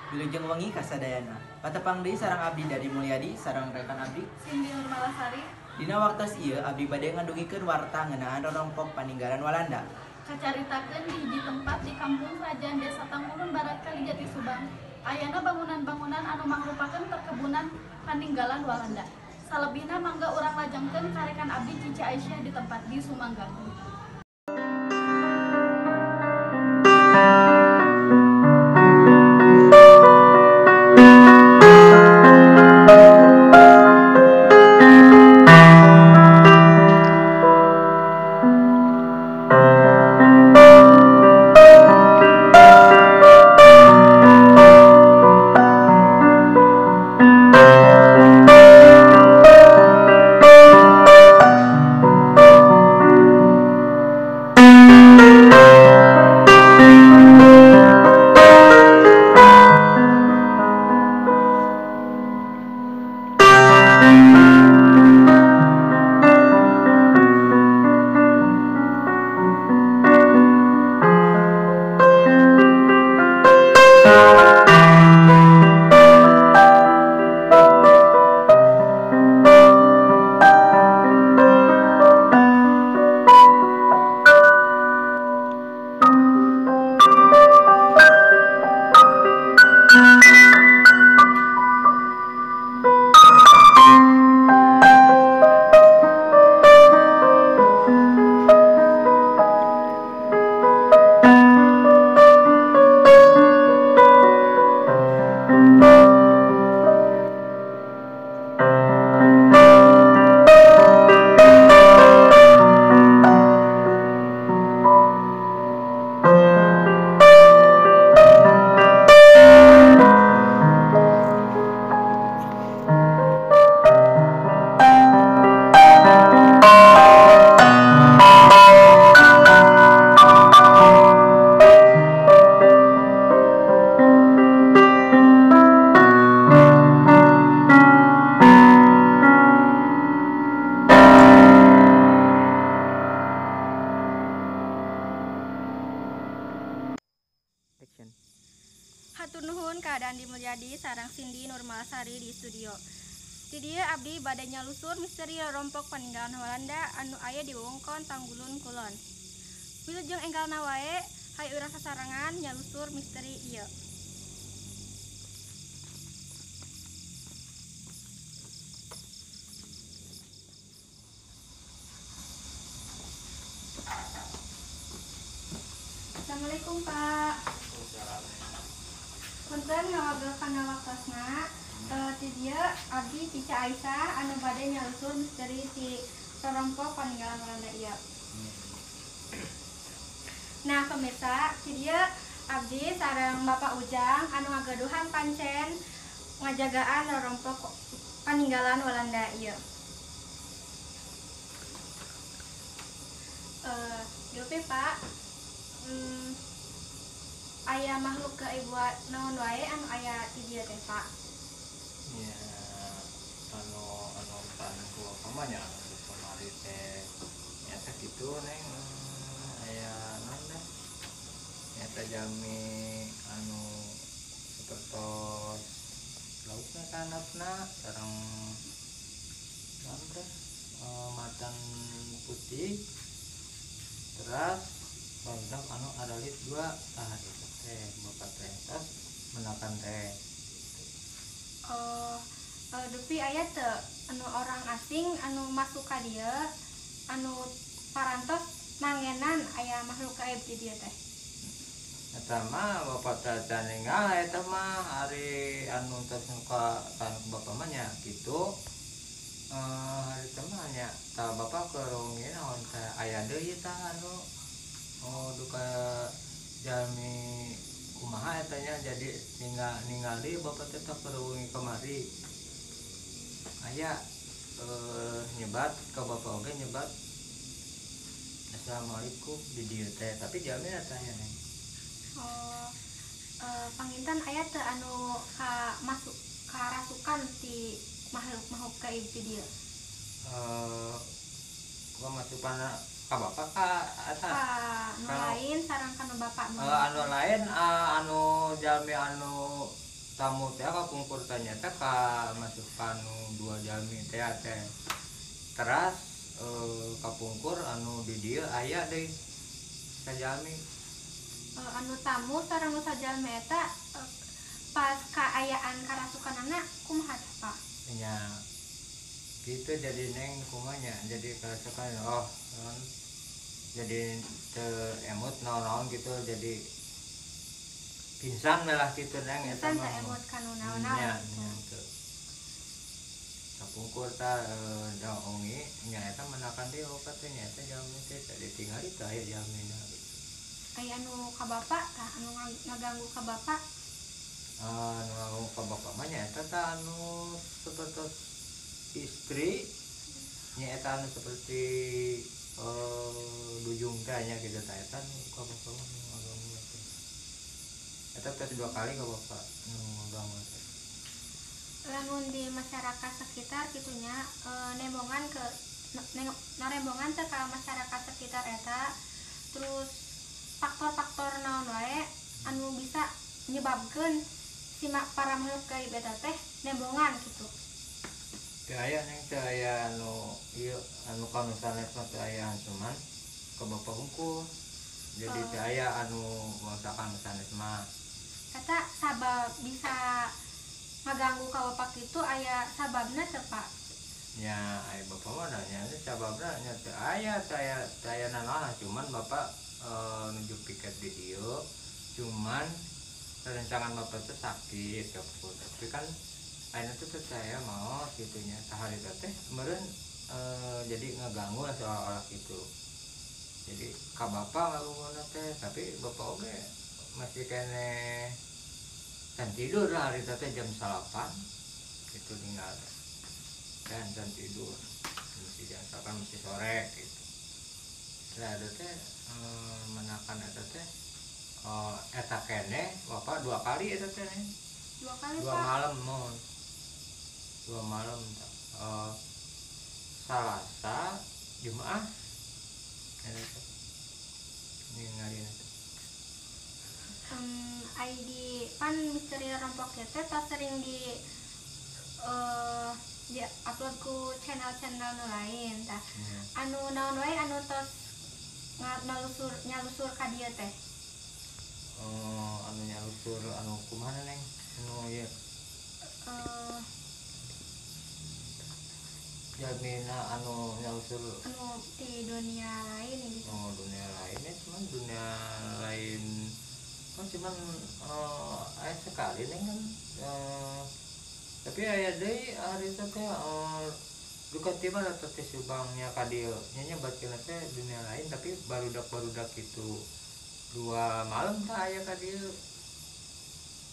Wilujeng wengi kasadayana. Patepang deui sareng abdi dari Mulyadi sareng rekan abdi Cindy Nurmalasari. Dina waktos ieu abdi bade ngadugikeun warta ngeunaan rorompok paninggalan Walanda. Kacaritakeun di hiji tempat di Kampung Kerajaan Desa Tanggulun Barat Kalijati Subang. Ayana bangunan-bangunan anu mangrupakeun perkebunan paninggalan Walanda. Salebihna mangga urang lajengkeun ka rekan abdi Cici Aisyah di tempat di Sumangga. Hatur nuhun keadaan di Mulyadi sareng Cindy Nurmalasari di studio. Di dieu abdi bade nyalusur misteri rorompok paninggalan Walanda anu aya di wewengkon Tanggulun Kulon. Wilujeng enggalna wae, hayu urang sasarengan nyalusur misteri ieu. Assalamualaikum Pak. Punten ngawagel kana waktosna. Ti dieu abdi Cica Aisyah anu bade nyalusur misteri ti rorompok paninggalan Walanda ieu. Nah pemirsa, ti dieu abdi sareng Bapak Ujang anu ngagaduhan pancen ngajagaan rorompok paninggalan Walanda ieu. Dupi Pak, aya makhluk gaib naon wae anu aya ti dieu teh Pak? Ya, anu anu pan ku bapak nya anu kamari teh nyata kitu neng aya naon teh nyata jami anu sapertos laukna kanapna sareng naon teh macan putih teras barudak anu adalit dua tah itu teh bapak teh tos menakan teh. Oh, dupi aya teu anu orang asing anu masuk ka dieu anu parantos mangenan aya makhluk gaib di dieu teh. Eta mah bapak teh can ninggal eta mah ari anu tos muka kan bapak mah nya kitu. Hari teh mah nya tah bapak keur wengi naon teh aya deui tah anu oh duka jalmi kumaha eta nya jadi ningali bapak teh tah keur wengi kamari aya nyebat ka bapak oge nyebat assalamualaikum di dieu teh tapi jalmi eta nya neng. Oh, panginten aya teu anu ka masuk karasukan ti makhluk-makhluk gaib di dieu? Kemasukan ka bapak ka atas anu lain sareng kanu bapak anu lain anu jalmi anu Tamu teh kapungkur teh nyata ka masuk kanu dua jalmi teh teh. Teras kapungkur anu di dieu aya deui sajalmi. Anu tamu sareng nu sajalmi eta pas kaayaan karasukanana kumaha tah Pak? Nya gitu jadi neng kumanya jadi kerasukan oh kan, jadi teu emut naon-naon gitu jadi pingsan lah gitu neng eta Pisan mah. teu emut kanu naon-naon Nya, gitu. nya teu. Kapungkur tah da ongi nya eta menakan deui opat teh nya eta jalmi teh tadi tingali teh aya jalmina gitu. Aya anu ka bapak tah anu ngaganggu ka bapak? Anu ngaganggu ka bapak mah nya eta tah anu seperti istri nya eta anu seperti dujung teh nya gitu tah eta nu ka bapak mah nu ngaganggu teh. Eta teh dua kali ka bapak nu ngaganggu teh. Lamun di masyarakat sekitar gitunya nembongan ke narembongan teh ka masyarakat sekitar eta, terus faktor-faktor naon wae anu bisa nyebabkeun si para makhluk gaib eta teh nembongan gitu? Teu aya neng, teu aya anu ieu anu kanu sanes mah teu aya, cuman ka bapak hungkul. Jadi teu aya anu bangsa kanu sanes mah. Eta sabab bisa ngaganggu ka bapak itu aya sababna teu Pak? Nya aya bapak mah da nya sababna nya teu aya, teu aya, teu aya nanaon, cuman bapak nuju piket di dieu, cuman rerencangan bapak teh sakit kapur tapi kan ayeuna teh teu aya maot gitu nya tah harita teh meureun jadi ngaganggu lah seolah-olah gitu. Jadi ka bapak ngagangguna teh tapi bapak oge masih keneh can tidur lah harita teh jam 9 itu tinggal dan can tidur masih jam 9 masih sore gitu. Nah eta teh menakan eta teh eta keneh bapak dua kali eta teh neng. Dua kali dua Pak? Malam mohon dua malam Salasa Jumaah eta teh ningali eta. Ai di pan misteri rompok teh tos sering di di upload ku channel-channel nu lain tah. Nya. Anu naon wae anu tos nalusur nyalusur ka dieu teh? Anu nyalusur anu kumaha neng anu ieu jalmina anu nyalusur anu di dunia lain gitu. Oh, dunia lainnya cuman dunia lain kan cuman aya sekali neng kan tapi aya deui hari itu teh duka tiba datang ke Subangnya ka dieu nya nya baceuna teh dunia lain tapi barudak-barudak gitu dua malam tah aya ka dieu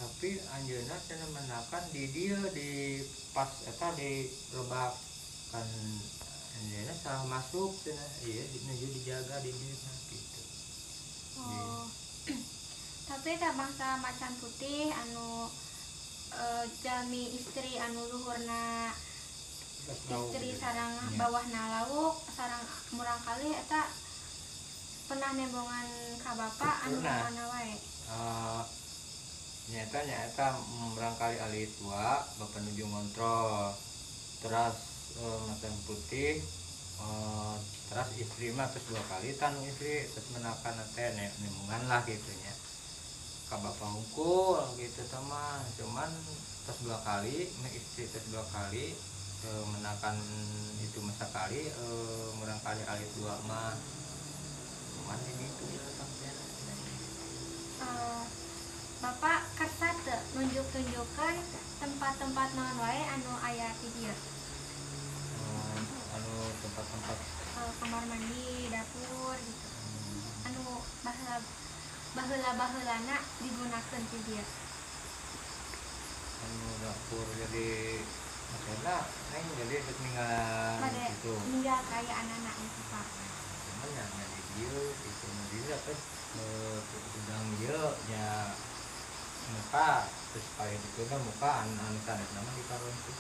tapi anjeunna cenah menakan di dieu di pas eta di lebak kan anjeunna salah masuk cenah ieu nuju dijaga di dieu mah gitu. Oh. Tapi tah bangsa macan putih anu jalmi istri anu luhurna istri sareng Nya. bawahna lauk sareng murangkalih eta pernah nembongan ka bapak anu Pernah. mana wae? Nyata nyata barangkali alit tua bapak nuju ngontrol terus macan putih terus istri mah terus dua kali tanu istri terus menakan teh nembongan lah gitu nya ka bapak hungkul gitu teman cuman terus dua kali istri terus dua kali menakan itu masa kali murangkali alit dua mah cuman ini itu ya sampai Bapak kersa teu nunjuk-tunjukkeun tempat-tempat naon wae anu aya di dieu? Anu tempat-tempat Kamar mandi, dapur gitu. Anu baheula baheula-baheulana digunakeun di dieu. Anu dapur jadi maksudnya neng jadi dek ninggal Bade gitu ninggal kaayaan gitu Pak. Cuman ya nya di dieu gitu nu di dieu apa udang dieu nya muka terus paling itu mah muka anu anu sanes nama di karon sih.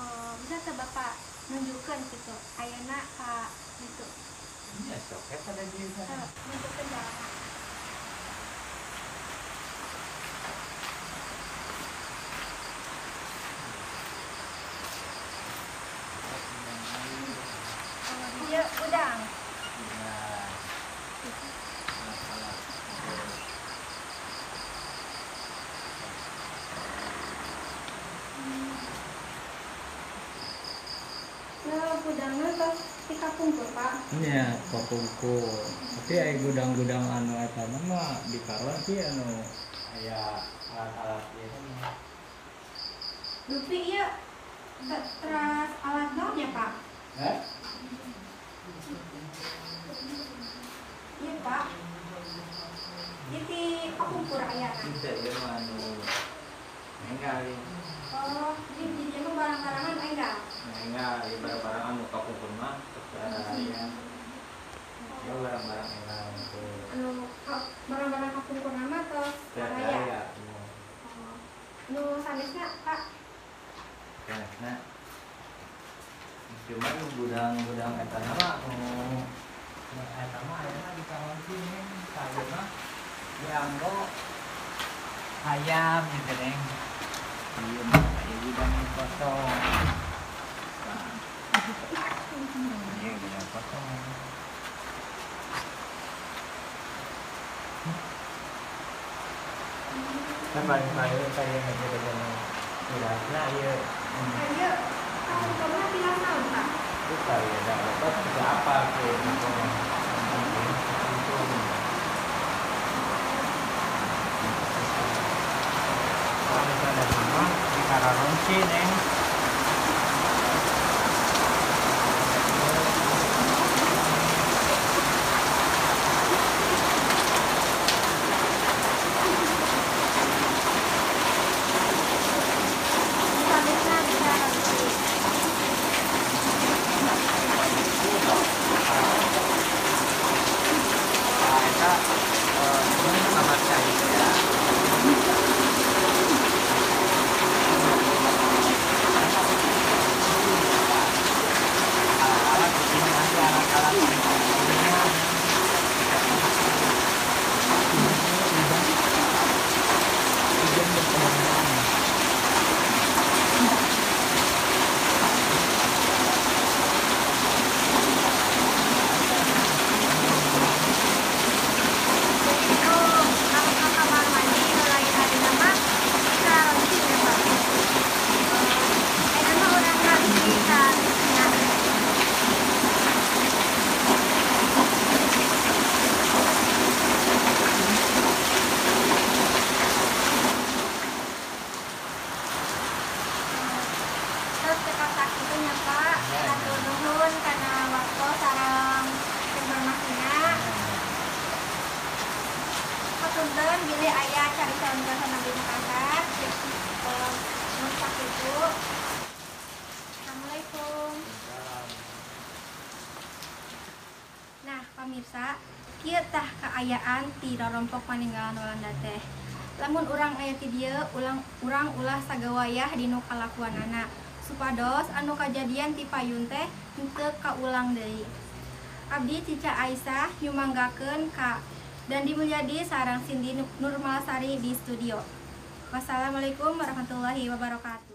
Oh, bisa teu Bapak nunjukkeun gitu ayeuna ka ditu? Nya sok eta da dieu sana. Nunjukkeun jalan. Ieu gudang. Ya. Ya, gudangna tos ti kapungkur, Pak. Nya kapungkur. Tapi aya gudang-gudang anu eta mah di karon sih anu aya alat-alat ieu mah. Dupi ieu teras alat naonnya, Pak? Hah? Iya, Pak. Ieu ti kapungkur ayana. Teu ieu mah anu enggal ieu. Oh, jadi ieu mah barang-barangan enggal. Enggal ieu barang-barang anu kapungkur mah aya. Ya barang-barang enggal gitu. Anu barang-barang kapungkur mah tos aya. Oh. Nu sanesna, Pak? Sanesna. Cuman gudang-gudang eta mah nu eta mah ayeuna di karonci nih, mah dianggo hayam gitu neng. Ieu mah aya gudang kosong. Iya, gudang kosong. Kan paling-paling saya ngajar gudangna ieu. Ieu kapungkurna pilas naon, Pak? Bukan ya, dah dapat tidak apa ke kalau misalnya rumah di Kararonci neng. Nah, pamirsa, kieu tah kaayaan ti rorompok paninggalan Walanda teh. Lamun urang aya ti dieu, urang ulah sagawayah dinu kalakuanana supados anu kajadian ti payun teh henteu kaulang deui. Abdi Cica Aisyah nyumanggakeun ka Dandi Mulyadi sareng Cindy Nurmalasari di studio. Wassalamualaikum warahmatullahi wabarakatuh.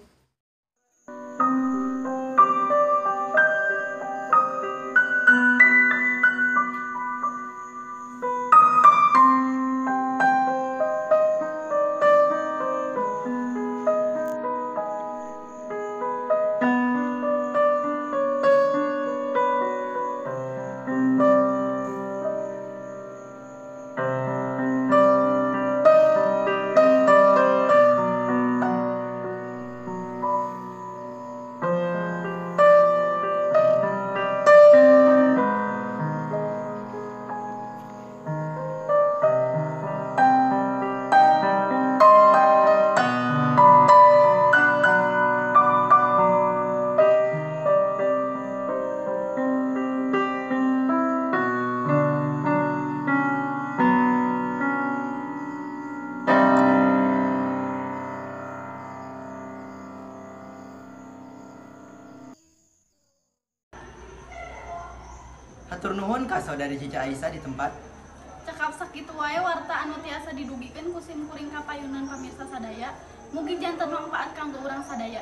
Hatur nuhun ka saudari Cica Aisyah di tempat. Cekap sakitu wae warta anu tiasa didugikeun ku sim kuring kapayunan pamirsa sadaya. Mugi janten mangpaat kanggo urang sadaya.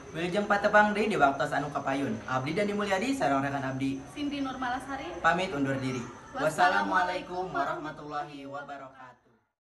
Wilujeng patepang deui di waktos anu kapayun. Abdi Dani Mulyadi sareng rekan abdi Cindy Nurmalasari pamit undur diri. Wassalamualaikum warahmatullahi wabarakatuh.